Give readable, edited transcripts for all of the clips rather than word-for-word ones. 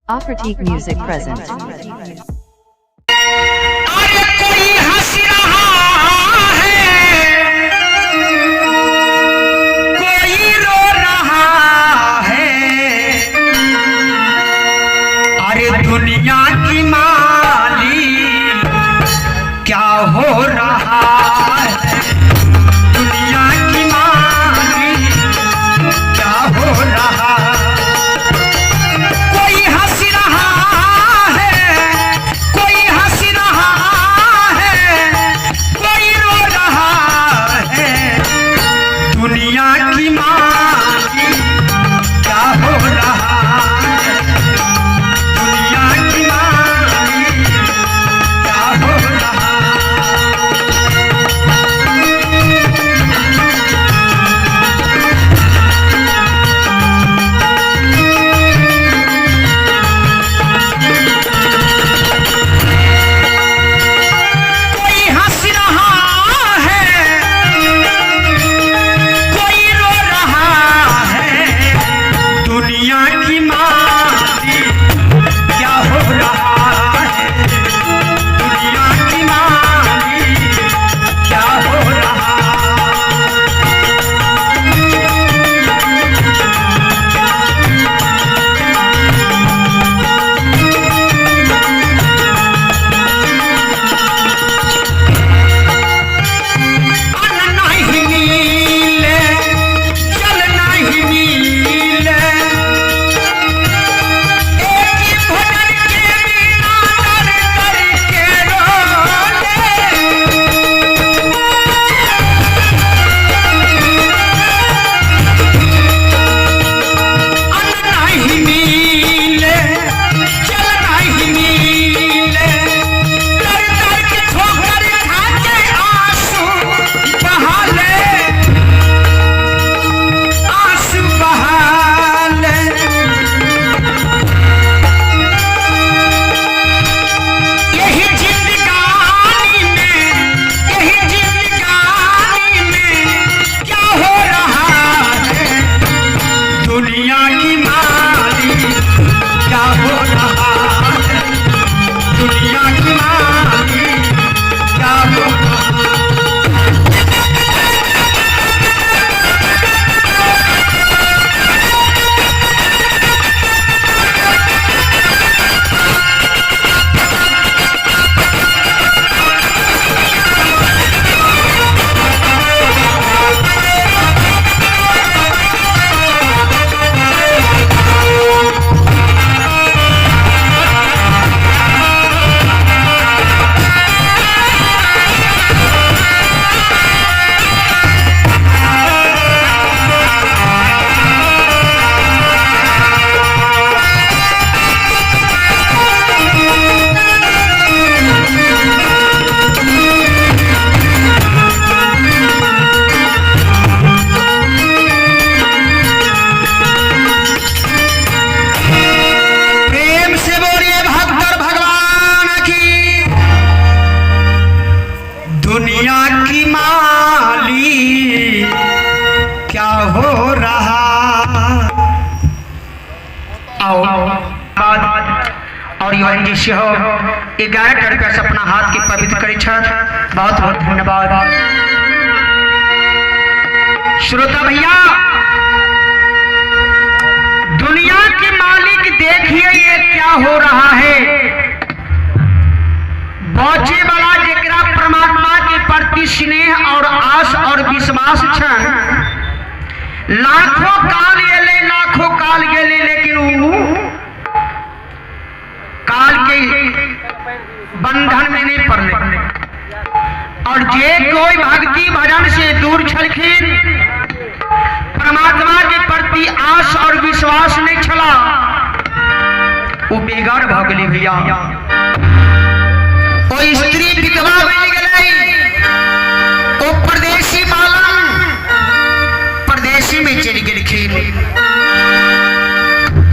Apratik Music presents. अरे कोई हंस रहा है, कोई रो रहा है। अरे दुनिया की माली क्या हो रहा है, दुनिया की माली क्या हो रहा है। कोई हंस रहा है, कोई हंस रहा है, कोई रो रहा है। दुनिया की माली क्या हो रहा है, दुनिया की माली क्या हो रहा है। कोई हंस रहा है, कोई रो रहा है। दुनिया की माली क्या हो रहा है, दुनिया की माली क्या हो रहा है। अन्न नहीं मिले, जल नहीं मिले, एक ही भोजन के बिना दर दर के रोले। अन्न नहीं मिले, जल नहीं मिले, दर दर के ठोकर खा के आंसू बहा ले, आंसू बहा ले। यही जिंदगानी में, यही जिंदगानी में क्या हो रहा है, दुनिया की माली क्या हो रहा है, दुनिया की माली क्या हो रहा है। प्रेम से बोलिए भक्त और भगवान की। दुनिया की माली क्या हो रहा। आओ बाद और योहन जी सेहो 11 रुपया से अपना हाथ के पवित्र करै छथि। बहुत बहुत धन्यवाद। श्रोता भैया, दुनिया के मालिक देखिए ये क्या हो रहा है। बचे वाला जेकरा परमात्मा के प्रति स्नेह और आस और विश्वास छन, लाखों काल गेले, लाखों काल गेले, लेकिन ऊ काल के बंधन में नहीं पड़ले। और जे कोई भक्ति भजन से दूर छलखिन, परमात्मा के प्रति आस और विश्वास नहीं छला, वो बेगार भ गेलै भैया। ओ स्त्री विधवा बनि गेलै, ओ परदेशी बालन परदेशी में चलि गेलखिन।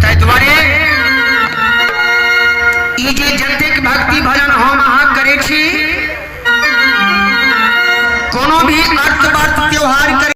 ताहि दुआरे ई जे जतेक भक्ति भजन हम अहाँ करै छी, कोनो भी अर्थ वर्थ त्योहार करै